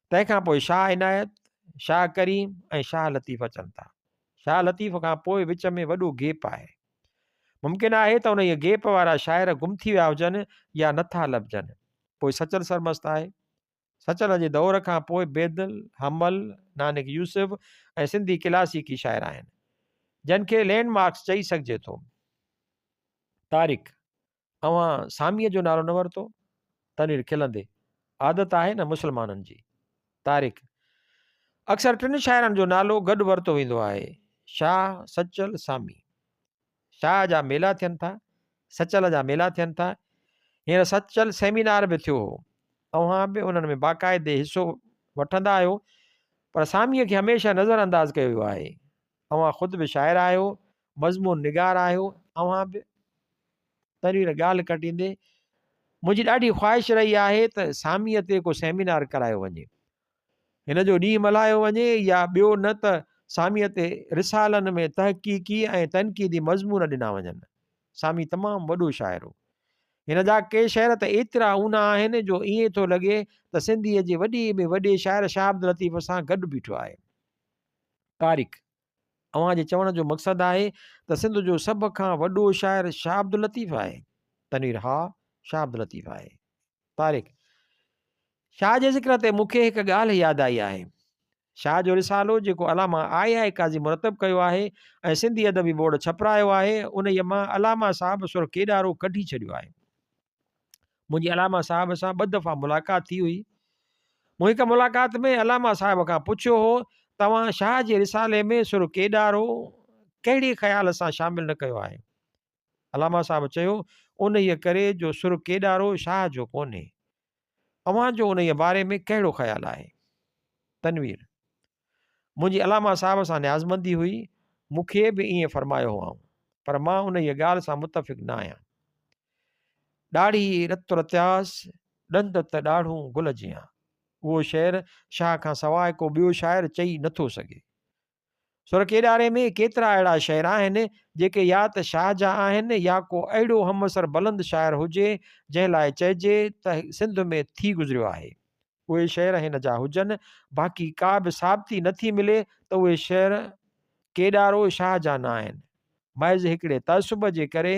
تنهن کان پوء شاهه عنايت، شاهه ڪريم ۽ شاهه لطيف اچن ٿا. شاهه لطيف کان پوء وچ ۾ وڏو گيپ آهي. ممڪن آهي ته انهيء گيپ وارا شاعر گم ٿي ويا هجن يا نه ٿا لڀجن. پوء سچل سرمست آهي. سچل جي دور کان پوء بيدل، حمل، نانڪ يوسف ۽ سنڌي ڪلاسيڪي شاعر آهن، جن کي لينڊ مارڪس چئي سگهجي ٿو. طارق، اوهان ساميء جو نالو نه ورتو؟ تنوير کلندي، عادت آهي نه مسلمانن جي. طارق، اڪثر ٽن شاعرن جو نالو گڏ ورتو ويندو آهي، شاهه، سچل، سامي. شاهه جا ميلا ٿين ٿا، سچل جا ميلا ٿين ٿا. هينئر سچل سيمينار به ٿيو هو. اوهان به انهن ۾ باقاعدي حصو وٺندا آهيو، پر ساميء کي هميشه نظر انداز ڪيو ويو آهي. اوهان خود به شاعر آهيو، مضمون نگار آهيو، اوهان به. تنوير ڳالهه ڪٽيندي، منهنجي ڏاڍي خواهش رهي آهي ته ساميء تي ڪو سيمينار ڪرايو وڃي. هن جو ڏينهن ملهايو وڃي يا ٻيو نه ته ساميء تي رسالن ۾ تحقيقي ۽ تنقيدي مضمون ڏنا وڃن. سامي تمام وڏو شاعر هو. هن جا ڪي شعر ته ايترا اونها آهن جو ائين ٿو لڳي ته سنڌيء جي وڏي ۾ وڏي شاعر شاهه عبداللطيف سان گڏ بيٺو آهي. طارق، اوهان جي چوڻ جو مقصد آهي ته سنڌ جو سڀ کان وڏو شاعر شاهه عبداللطيف آهي؟ تنوير، ها، شاهه عبداللطيف آهي. طارق، شاهه جي ذڪر تي مون کي هڪ ڳالهه ياد آئي آهي. شاهه جو رسالو جيڪو علامه آء آء قاضي مرتب ڪيو آهي ۽ سنڌي ادبي بورڊ ڇپرايو آهي، انهيء مان علامه صاحب سر ڪيڏارو ڪڍي ڇڏيو آهي. منهنجي علامه صاحب سان ٻه دفعا ملاقات ٿي هئي. مون هڪ ملاقات ۾ علامه صاحب کان پڇيو هو، توهان شاهه جي رسالي ۾ سر ڪيڏارو ڪهڙي خيال سان شامل نه ڪيو آهي؟ علامه صاحب چيو، انهيء ڪري جو سر ڪيڏارو شاهه جو ڪونهي. اوهان جو انهيء باري ۾ ڪهڙو خيال آهي؟ تنوير، منهنجي علامه صاحب سان نيازمندي هئي، مون کي به ائين فرمايو هئائون، پر مان انهيء ڳالهه سان متفق نه آهيان. ڏاڙهي رت رتياس، ڏند ته ڏاڙهون گل جيان. اهو شعر شاهه کان سواء ڪو ٻيو شاعر چئي نه ٿو سگهي. سر ڪيڏاري ۾ ڪيترا اهڙا شعر آهن، جيڪي يا ته شاهه جا آهن يا ڪو اهڙو همعصر بلند شاعر هجي، جنهن لاء چئجي ته سنڌ ۾ ٿي گذريو آهي. اهي شعر هن جا هجن، باقي ڪا به ثابتي نه ٿي ملي ته اهي شعر ڪيڏارو شاهه جا نه آهن. محض هڪڙي تعصب جي ڪري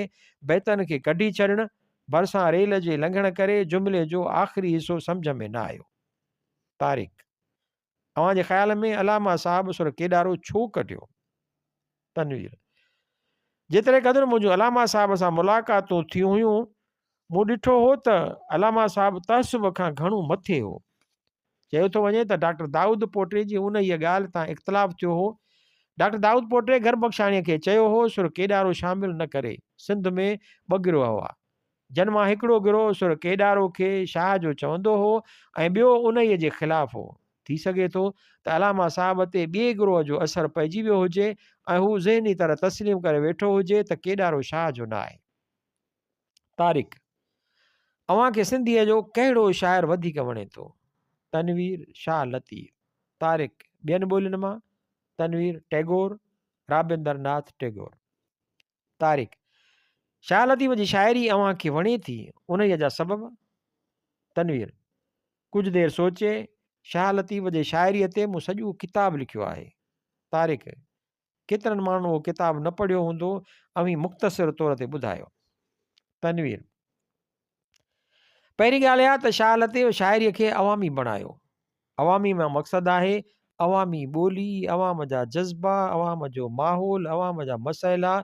بيتن کي ڪڍي ڇڏڻ، ڀرسان ريل جي لنگهڻ ڪري جملي جو آخري حصو سمجهه ۾ نه آيو. طارق. اوهان جي خيال ۾ علامه صاحب سر ڪيڏارو ڇو ڪڍيو؟ تنوير، جيتري قدر منهنجون علامه صاحب سان ملاقاتون ٿيون هيون، مون ڏٺو هو ته علامه صاحب تعصب کان گهڻو مٿي هو. چيو ٿو وڃي ته ڊاڪٽر دائود پوٽي جي انهيء ڳالهه تان اختلاف ٿيو هو. ڊاڪٽر دائود پوٽي گربخشاڻيء کي چيو هو، سر ڪيڏارو شامل نه ڪري. سنڌ ۾ ٻه گروهه هئا. جن مان هڪڙو گروهه سر ڪيڏارو کي شاهه جو چوندو هو ۽ ٻيو انهيء جي خلاف هو. ٿي سگهي ٿو ته علامه صاحب تي ٻئي گروهه جو اثر پئجي ويو هجي ۽ هو ذهني طرح تسليم ڪري ويٺو هجي ته ڪيڏارو شاهه جو نه آهي. طارق، اوهان کي سنڌيء جو ڪهڙو شاعر وڌيڪ وڻي ٿو؟ تنوير، شاهه لطيف. طارق، ٻين ٻولين مان؟ تنوير، ٽئگور، رابندر ناٿ ٽئگور. طارق، شاهه لطيف جي شاعري اوهان کي وڻي ٿي، انهيء جا سبب؟ تنوير، ڪجهه دير سوچي، شاهه لطيف جي شاعريء تي مون سڄو ڪتاب لکيو آهي. طارق، ڪيترن ماڻهن اهو ڪتاب نه پڙهيو هوندو، اوهين مختصر طور تي ٻڌايو. تنوير، پهرين ڳالهه اها ته شاهه لطيف شاعريء کي عوامي بڻايو. عوامي مان مقصد آهي عوامي ٻولي، عوام جا جذبا، عوام جو ماحول، عوام جا مسئلا.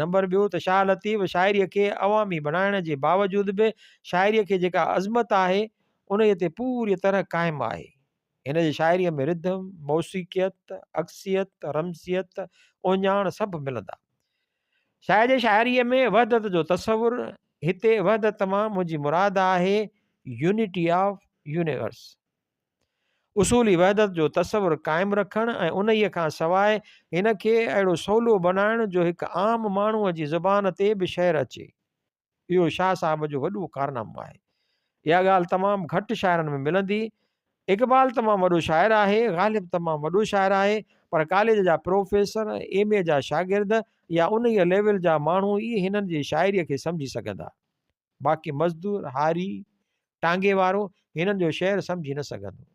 نمبر ٻيو ته شاهه لطيف شاعريء کي عوامي بڻائڻ جي باوجود به شاعريء کي جيڪا عظمت آهي، انهيء تي پوريء طرح قائم آهي. هن جي شاعريء ۾ رڌم، موسيقيت، عڪسيت، رمزيت، اهڃاڻ سڀ ملندا. شاهه جي شاعريء ۾ وحدت جو تصور، هتي وحدت مان منهنجي مراد آهي يونٽي آف يونيورس. اصولي وحدت جو تصور قائم رکڻ ۽ انهيء کان سواء هن کي اهڙو سولو بنائڻ جو هڪ عام ماڻهوء جي زبان تي به شعر اچي. اهو شاهه صاحب جو وڏو ڪارنامو آهي. اها ڳالهه تمام گهٽ شاعرن ۾ ملندي. اقبال تمام وڏو شاعر آهي، غالب تمام وڏو شاعر آهي، پر ڪاليج جا پروفيسر، ايم اي جا شاگرد يا انهيء ليول جا ماڻهو ئي هنن جي شاعريء کي سمجهي سگهندا. باقي مزدور، هاري، ٽانگي وارو هنن جو شعر سمجهي نه سگهندو.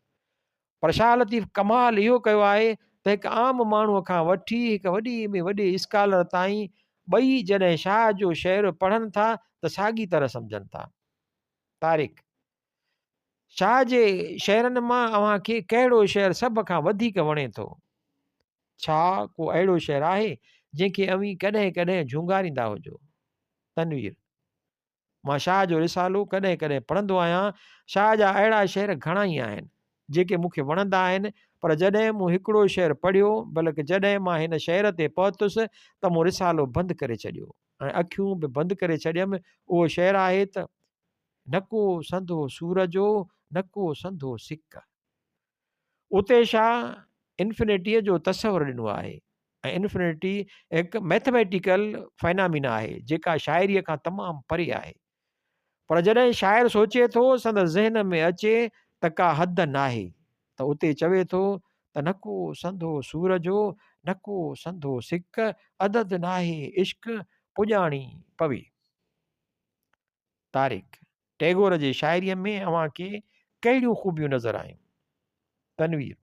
پر شاهه لطيف ڪمال اهو ڪيو آهي ته هڪ عام ماڻهوء کان وٺي هڪ وڏي ۾ وڏي اسڪالر تائين ٻئي جڏهن شاهه جو شعر پڙهن ٿا ته ساڳي طرح سمجهن ٿا. طارق، شاهه جي شعرن مان اوهان کي ڪهڙو شعر سڀ کان وڌيڪ وڻي ٿو؟ ڇا ڪو اهڙو شعر آهي جنهن کي اوهين ڪڏهن ڪڏهن جهونگاريندا هجو؟ تنوير، مان شاهه جو رسالو ڪڏهن ڪڏهن پڙهندو آهيان. شاهه جا اهڙا شعر گهڻا ئي آهن، جيڪي مون کي وڻندا آهن، پر جڏهن مون هڪڙو شعر پڙهيو، بلڪ جڏهن مان هن شعر تي پهتس ته مون رسالو بند ڪري ڇڏيو ۽ اکيون به بند ڪري ڇڏيم. اهو شعر آهي ته. نڪو سنڌو سور جو، نڪو سنڌو سڪ. اتي شاهه انفنٽيء جو تصور ڏنو آهي ۽ انفنٽي هڪ مئٿميٽيڪل فينامينا آهي جيڪا شاعريء کان تمام پري آهي. پر جڏهن شاعر سوچي ٿو سندس ذهن ۾ اچي ته ڪا حد ناهي ته اتي چوي ٿو ته نڪو سنڌو سور جو، نڪو سنڌو سڪ، عدد ناهي عشق، پڄاڻي پوي. طارق، ٽئگور جي شاعريء ۾ اوهان کي ڪهڙيون خوبيون نظر آيون؟ تنوير،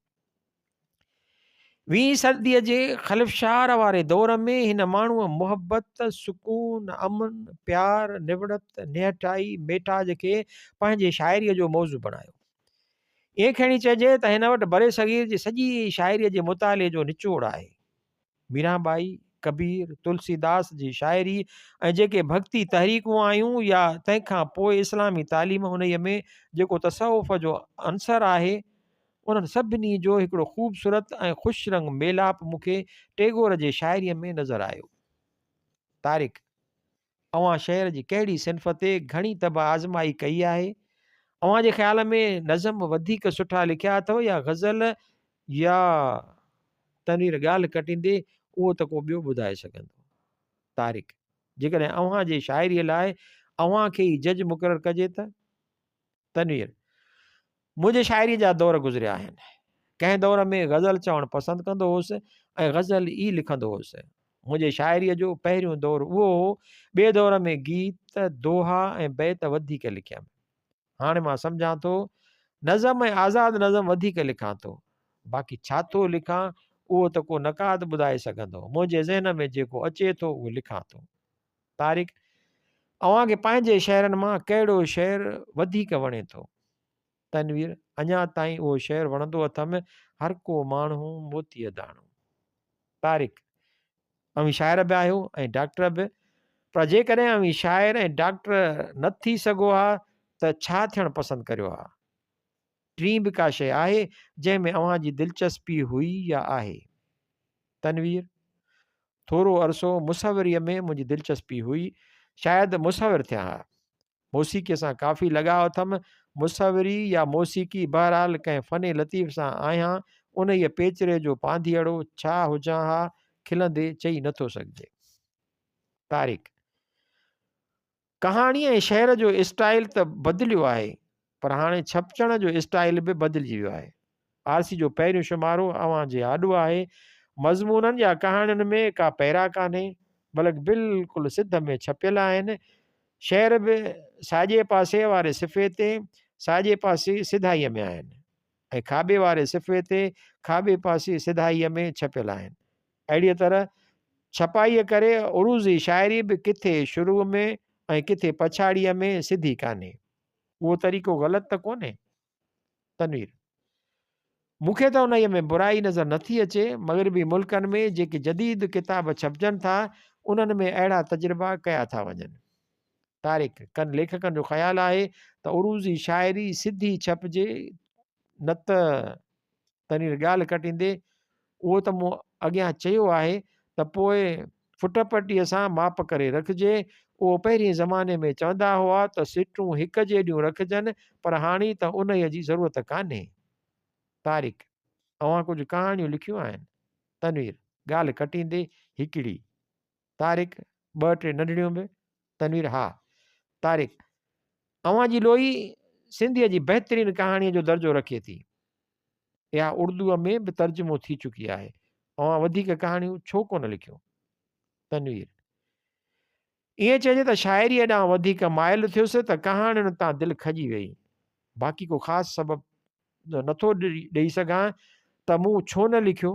ويهين صديء جي خلفشار واري دور ۾ هن ماڻهوء محبت، سڪون، امن، پيار، نوڙت، نهٺائي، ميٺاج کي پنهنجي شاعريء جو موضوع بڻايو. ائين کڻي چئجي ته هن وٽ برصغير جي سڄي شاعريء جي مطالعي جو نچوڙ آهي. ميران ٻائي، ڪبير، تلسي داس جي شاعري ۽ جيڪي ڀڳتي تحريڪون آيون يا تنهن کان پوء اسلامي تعليم انهيء ۾ جيڪو تصوف جو عنصر آهي، انهن سڀني جو هڪڙو خوبصورت ۽ خوش رنگ ميلاپ مون کي ٽيگور جي شاعريء ۾ نظر آيو. طارق، اوهان شعر جي ڪهڙي صنف تي گهڻي طبع آزمائي ڪئي آهي؟ اوهان جي خيال ۾ نظم وڌيڪ سٺا لکيا اٿو يا غزل يا تنوير ڳالهه ڪٽيندي اهو ته ڪو ٻيو ٻڌائي سگهندو. طارق، جيڪڏهن اوهان جي شاعريء لاء اوهان کي ئي جج مقرر ڪجي ته؟ تنوير، منهنجي شاعريء جا دور گذريا آهن. ڪنهن دور ۾ غزل چوڻ پسند ڪندو هوس ۽ غزل ئي لکندو هوس. منهنجي شاعريء جو پهريون دور اهو هو. ٻئي دور ۾ گيت، دوها ۽ بيت وڌيڪ لکيم. هاڻي مان سمجهان ٿو نظم ۽ آزاد نظم وڌيڪ لکان ٿو. باقي ڇا ٿو لکان اهو ته ڪو نقاد ٻڌائي سگهندو. منهنجي ذهن ۾ جيڪو اچي ٿو اهو لکان ٿو. طارق، اوهان کي پنهنجي شعرن مان ڪهڙو شعر وڌيڪ وڻي ٿو؟ تنوير، اڃا تائين اهو شعر وڻندو اٿم، هر ڪو ماڻهو موتيء داڻو. طارق، اوهين شاعر به آهيو ۽ ڊاڪٽر به، پر جيڪڏهن اوهين شاعر ۽ ڊاڪٽر نه ٿي سگهو ها ته ڇا ٿيڻ پسند ڪريو ها؟ ٽين به ڪا شيء آهي جنهن ۾ اوهان جي دلچسپي هئي يا آهي؟ تنوير، ٿورو عرصو مصوريء ۾ منهنجي دلچسپي هئي، شايد مصور ٿيان ها. موسيقيء سان ڪافي لڳاء اٿم. مصوري يا موسيقي بهرحال ڪنهن فن لطيف سان آهيان، انهيء پيچري جو پانڌيئڙو ڇا هجان ها، کلندي چئي نٿو سگهجي. طارق. ڪهاڻي ۽ شعر جو اسٽائيل ته بدليو آهي پر هاڻي ڇپجڻ جو اسٽائيل به بدلجي ويو آهي. آرسي جو پهريون شمارو اوهان جي آڏو آهي. مضمونن يا ڪهاڻين ۾ ڪا پيرا ڪانهي، بلڪ بلڪل سڌ ۾ ڇپيل آهن. شعر به ساڄي پاسي واري صفحي تي ساڄي پاسي سڌائيء ۾ آهن ۽ کاٻي واري صفحي تي کاٻي پاسي سڌائيء ۾ ڇپيل آهن. اهڙيء طرح ڇپائيء ڪري عروضي شاعري به ڪٿي شروع ۾ ۽ ڪٿي پڇاڙيء ۾ سڌي ڪانهي. اهو طريقو غلط ته ڪونهي؟ تنوير، مون کي ته انهيء ۾ برائي نظر نٿي اچي. مغربي ملڪن ۾ جيڪي جديد ڪتاب ڇپجن ٿا، انهن ۾ اهڙا تجربا ڪيا ٿا وڃن. طارق، ڪن ليکڪن جو خيال آهي ته عروضي شاعري سڌي ڇپجي نه ته تنوير ڳالهه ڪٽيندي، اهو ته مون اڳيان چيو آهي ته پوء فٽ پٽيء سان ماپ ڪري رکجي. اهو پهرين زماني ۾ چوندا هئا ته سٽون هڪ جيڏيون رکجن، پر هاڻي ته انهيء جي ضرورت ڪانهي. طارق، اوهان ڪجهه ڪهاڻيون لکيون آهن؟ تنوير، ڳالهه ڪٽيندي، هڪڙي. طارق، ٻه ٽي ننڍڙيون به. تنوير، ها. طارق، اوهان جي لوئي سنڌيء جي بهترين ڪهاڻيء جو درجو رکي ٿي. اها اردوء ۾ به ترجمو ٿي چڪي آهي. اوهان وڌيڪ ڪهاڻيون ڇو ڪونه لکيون؟ تنوير، ائين چئجي ته شاعريء ڏانهن وڌيڪ مائل ٿيس ته ڪهاڻين تان دل کڄي ويئي. باقي ڪو خاص سبب نٿو ڏئي سگهان ته مون ڇو نه لکيو.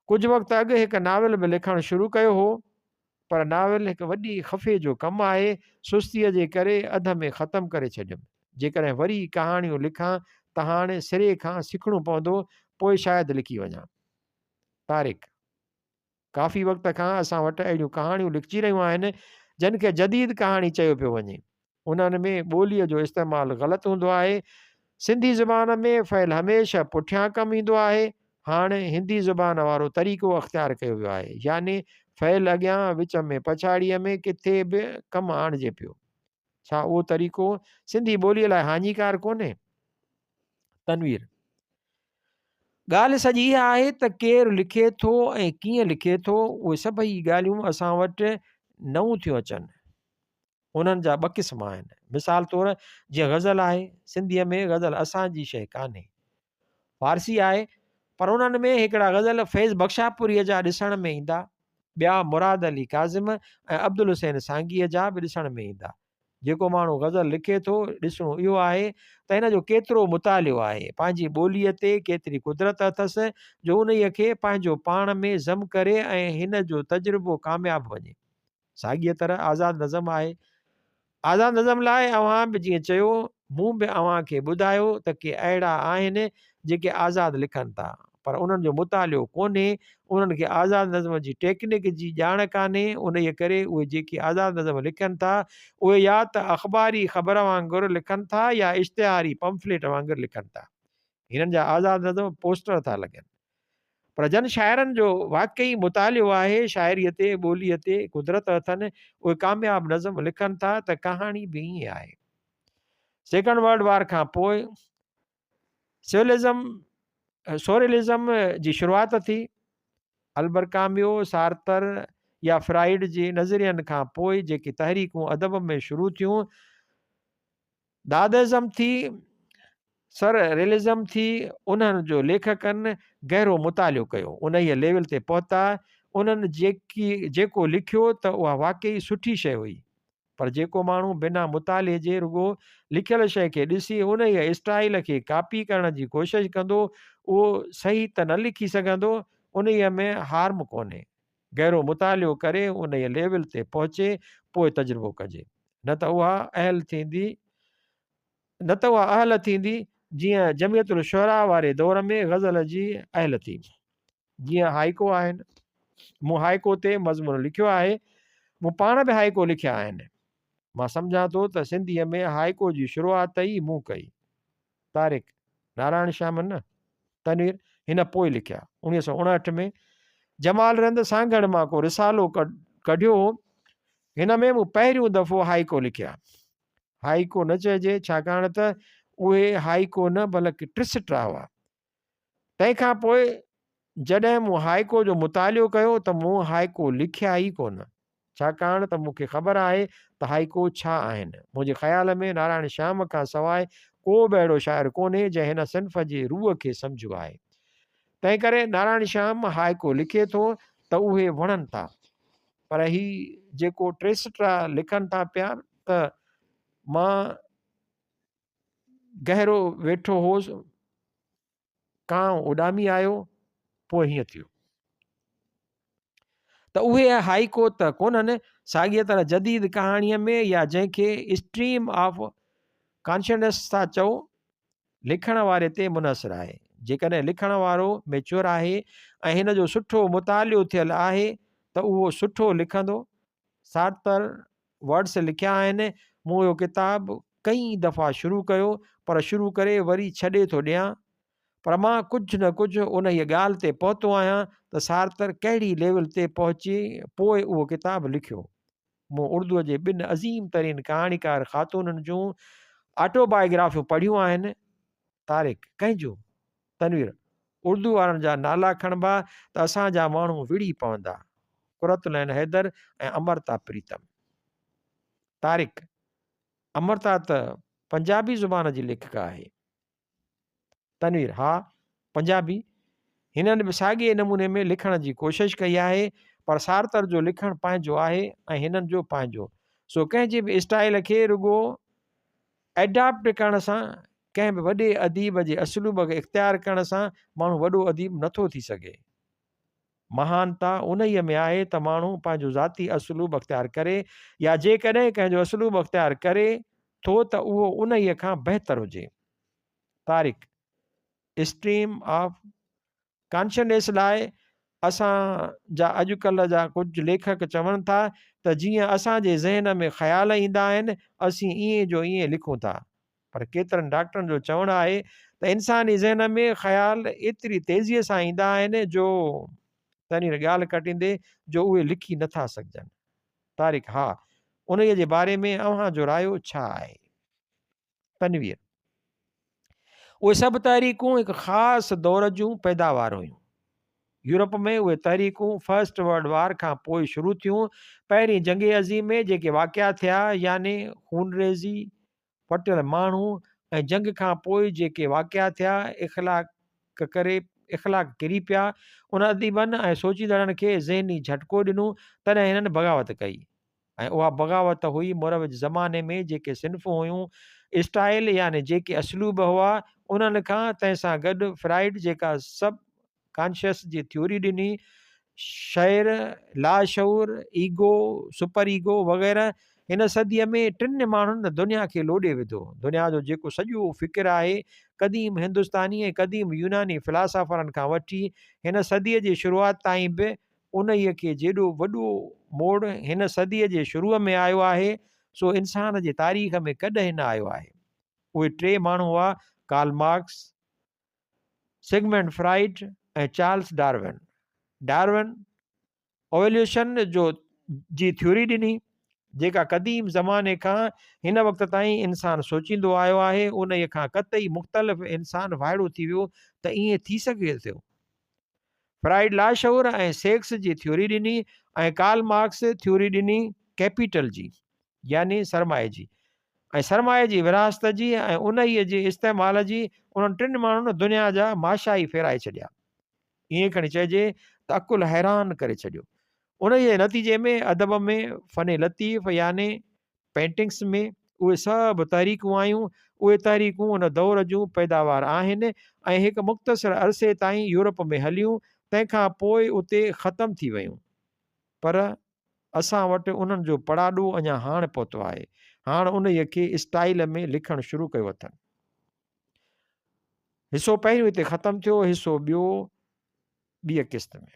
ڪجهه وقت اڳ هڪ ناول به لکڻ شروع ڪيو هو، پر ناول هڪ وڏي خفي جو ڪم آهي، سستيء جي ڪري اڌ ۾ ختم ڪري ڇڏيم. جيڪڏهن وري ڪهاڻيون لکان ته هاڻي سري کان سکڻو پوندو، پوء شايد لکي وڃان. طارق. ڪافي وقت کان اسان وٽ اهڙيون ڪهاڻيون لکجي رهيون آهن، جن کي جديد ڪهاڻي چيو پيو وڃي. انهن ۾ ٻوليء جو استعمال غلط هوندو آهي. سنڌي زبان ۾ فعل هميشه پٺيان ڪم ايندو آهي. هاڻ هندي زبان وارو طريقو اختيار ڪيو ويو آهي، يعني فعل اڳيان، وچ ۾، پڇاڙيء ۾ ڪٿي به ڪم آڻجي پيو. ڇا اهو طريقو سنڌي ٻوليء لاء هاڃيڪار ڪونهي؟ تنوير، ڳالهه سڄي اها آهي ته ڪير لکي ٿو ۽ ڪيئن لکي ٿو، اهي سڀئي ڳالهيون اسان وٽ نئون ٿيون اچن. انهن جا ٻه قسم آهن. مثال طور جيئن غزل آهي، سنڌيء ۾ غزل اسان جي شيء ڪانهي. فارسي آهي، پر انهن ۾ هڪڙا غزل فيض بخشاپوريء جا ڏسڻ ۾ ايندا، ٻيا مراد علي ڪاظم ۽ عبدالحسين سانگيء جا به ڏسڻ ۾ ايندا. جيڪو ماڻهو غزل لکي ٿو، ڏسڻو اهو آهي ته هن جو ڪيترو مطالعو آهي، پنهنجي ٻوليء تي ڪيتري قدرت اٿس، جو انهيء کي پنهنجو پاڻ ۾ ضم ڪري ۽ هن جو تجربو ڪامياب وڃي. ساڳيء طرح آزاد نظم آهي. آزاد نظم لاء اوهان به جيئن چيو، مون به اوهان کي ٻڌايو ته ڪي اهڙا آهن جيڪي آزاد لکن ٿا، پر انهن جو مطالعو ڪونهي، انهن کي آزاد نظم جي ٽيڪنڪ جي ڄاڻ ڪانهي، انهيء ڪري اهي جيڪي آزاد نظم لکن ٿا، اهي يا ته اخباري خبر وانگر لکن ٿا يا اشتهاري پمفليٽ وانگر لکن ٿا. هنن جا آزاد نظم پوسٽر ٿا لڳن. پر جن شاعرن جو واقعي مطالعو آهي، شاعريء تي، ٻوليء تي قدرت اٿن، اهي ڪامياب نظم لکن ٿا ته ڪهاڻي به ائين آهي. سيڪنڊ ورلڊ وار کان پوء سيولزم، سوريلزم جي شروعات ٿي. البرڪاميو، سارتر يا فرائيڊ جي نظرين کان پوء جيڪي تحريڪون ادب ۾ شروع ٿيون، دادازم ٿي، سر ريلزم ٿي، انهن جو ليکڪن گهرو مطالعو ڪيو، انهيء ليول تي پهتا، انهن جيڪي جيڪو لکيو ته اها واقعي سٺي شيء هئي، پر جيڪو ماڻهو بنا مطالعي جي رڳو لکيل شيء کي ڏسي انهيء اسٽائيل کي ڪاپي ڪرڻ جي ڪوشش ڪندو، اهو صحيح ته نه لکي سگهندو، انهيء ۾ هارم ڪونهي. گهرو مطالعو ڪري انهيء ليول تي پهچي پوء تجربو ڪجي نه ته اها اهل ٿيندي نه ته اها اهل ٿيندي جيئن جمعيت الشعراء واري دور ۾ غزل جي اهل ٿي. جيئن هائيڪو آهن. مون هائيڪو تي مضمون لکيو آهي. مون پاڻ به هائيڪو لکيا آهن. مان سمجهان ٿو ته سنڌيء ۾ هائيڪو جي شروعات ئي مون ڪئي. طارق، نارائڻ شيام نه؟ تنوير، هن پوء لکيا. 1959 ۾ جمال رند سانگهڙ مان ڪو رسالو ڪڍيو هو. هن ۾ مون پهريون دفعو هائيڪو لکيا. هائيڪو نه چئجي، ڇاڪاڻ ته اهي هائيڪو نه بلڪ ٽسٽا هئا. تنهن کان پوء جڏهن مون هائيڪو جو مطالعو ڪيو ته مون هائيڪو لکيا ئي ڪونه، ڇاڪاڻ ته مون کي خبر آهي ته هائيڪو ڇا آهن. منهنجي خيال ۾ نارائڻ شيام کان سواء ڪو به اهڙو شاعر ڪونهي جنهن هن صنف جي روح کي سمجهيو آهي. تنهنڪري نارائڻ شيام هائيڪو لکي ٿو ته اهي وڻن ٿا. پر هي جيڪو ٽيسٽرا لکن ٿا پيا ته مان گهرو ويٺو هوس، ڪانء اڏامي آيو، پوء هيئن ٿيو. ته اهي هائيڪو ته ڪونهن، ساڳيء طرح جديد ڪهاڻيء ۾ يا جنهن کي اسٽريم آف ڪانشنس ٿا چئو، لکڻ واري تي منحصر آهي. جيڪڏهن لکڻ وارو ميچوئر آهي ۽ هن جو سٺو مطالعو ٿيل آهي ته اهو سٺو لکندو. سارتر ورڊس لکيا آهن، مون اهو ڪتاب ڪئين دفعا شروع ڪيو پر شروع ڪري وري ڇڏي ٿو ڏيان. پر مان ڪجهه نه ڪجهه انهيء ڳالهه تي پهتو آهيان ته سارتر ڪهڙي ليول تي پهچي پوء اهو ڪتاب لکيو. مون اردوء جي ٻن عظيم ترين ڪهاڻيڪار خاتونن جون آٽو بايوگرافيون پڙهيون آهن. طارق، ڪنهن جون؟ تنوير، اردو وارن جا نالا کڻبا ته اسان جا ماڻهو وڙهي پوندا. قرة العين حيدر ۽ امرتا پريتم. طارق، امرتا ته پنجابي زبان جي ليکڪا آهي. تنوير، ها، پنجابي. هنن به ساڳئي نموني ۾ لکڻ جي ڪوشش ڪئي آهي، پر سارتر جو لکڻ پنهنجو آهي ۽ هنن جو پنهنجو. سو ڪنهن جي به اسٽائيل کي رڳو ايڊاپٽ ڪرڻ سان، ڪنهن به وڏي اديب جي اسلوب کي اختيار ڪرڻ سان ماڻهو وڏو اديب نٿو ٿي سگهي. مهانتا انهيء ۾ آهي ته ماڻهو پنهنجو ذاتي اسلوب اختيار ڪري يا جيڪڏهن ڪنهن جو اسلوب اختيار ڪري ٿو ته اهو انهيء کان بهتر هجي. طارق، اسٽريم آف ڪانشنيس لاء اسان جا اڄڪلهه جا ڪجهه ليکڪ چون ٿا ته جيئن اسان جي ذهن ۾ خيال ايندا آهن، اسين ائين جو ائين لکون ٿا. پر ڪيترن ڊاڪٽرن جو چوڻ آهي ته انساني ذهن ۾ خيال ايتري تيزيء سان ايندا آهن جو تنوير ڳالهه ڪٽيندي جو اهي لکي نه ٿا سگهجن. طارق، ها، انهيء جي باري ۾ اوهان جو رايو ڇا آهي؟ تنوير، اهي سڀ تحريڪون هڪ خاص دور جون پيداوار هيون. يورپ ۾ اهي تحريڪون فرسٽ ورلڊ وار کان پوء شروع ٿيون. پهرين جنگ عظيم ۾ جيڪي واقعا ٿيا يعني خونريزي، ڦٽيل ماڻهو ۽ جنگ کان پوء جيڪي واقعا ٿيا اخلاق ڪري اخلاق ڪري پيا. ان اديبن ۽ سوچيندڙن کي ذهني جهٽڪو ڏنو تڏهن هنن بغاوت ڪئي. ۽ اها بغاوت هئي مروج زماني ۾ جيڪي صنفون هيون، اسٽائيل يعني جيڪي اسلوب هئا، انهن کان، تنهن سان گڏ فرائيڊ جيڪا سب ڪانشس جي ٿيوري ڏني، شعر، لاشعور، ايگو، سپر ايگو وغيره، هن صديء ۾ ٽن ماڻهن دنيا کي لوڏي وڌو. دنيا جو جيڪو سڄو فڪر آهي، قديم هندستاني ۽ قديم يوناني فلاسافرن کان وٺي هن صديء جي شروعات تائين به انهيء کي جيڏو وڏو موڙ هن صديء جي شروع ۾ آيو آهي، سو انسان جي تاريخ ۾ ڪڏهن نه آيو آهي. اهي ٽي ماڻهو هئا، Karl Marx, Sigmund Freud ۽ Charles Darwin. Darwin evolution جو جي ٿيوري ڏني، جيڪا قديم زماني کان هن وقت تائين انسان سوچيندو آيو آهي، انهيء کان قطعي مختلف انسان وائڙو ٿي ويو ته ائين ٿي سگهي ٿو. فرائيڊ لاشعور ۽ سيڪس جي ٿيوري ڏني ۽ ڪارل مارڪس ٿيوري ڏني ڪيپيٽل جي يعني سرمائي جي ۽ سرمائي جي ورهاست جي ۽ انهيء جي استعمال جي انهن ٽن ماڻهن دنيا جا ماشا ئي ڦيرائي ڇڏيا. ائين کڻي چئجي ته عقل حيران ڪري ڇڏيو. انهيء جي نتيجي ۾ ادب ۾ فن لطيف يعني پينٽنگس ۾ اهي سڀ تحريڪون آيون، اهي تحريڪون ان دور جون پيداوار آهن ۽ هڪ مختصر عرصي تائين يورپ ۾ هليون، تنهن کان پوء اتي ختم ٿي ويون. پر اسان وٽ انهن جو پڙاڏو اڃا هاڻ پهتو آهي. هاڻ انهيء کي اسٽائيل ۾ لکڻ شروع ڪيو اٿن. حصو پهريون هتي ختم ٿيو، حصو ٻيو ٻيء قسط ۾.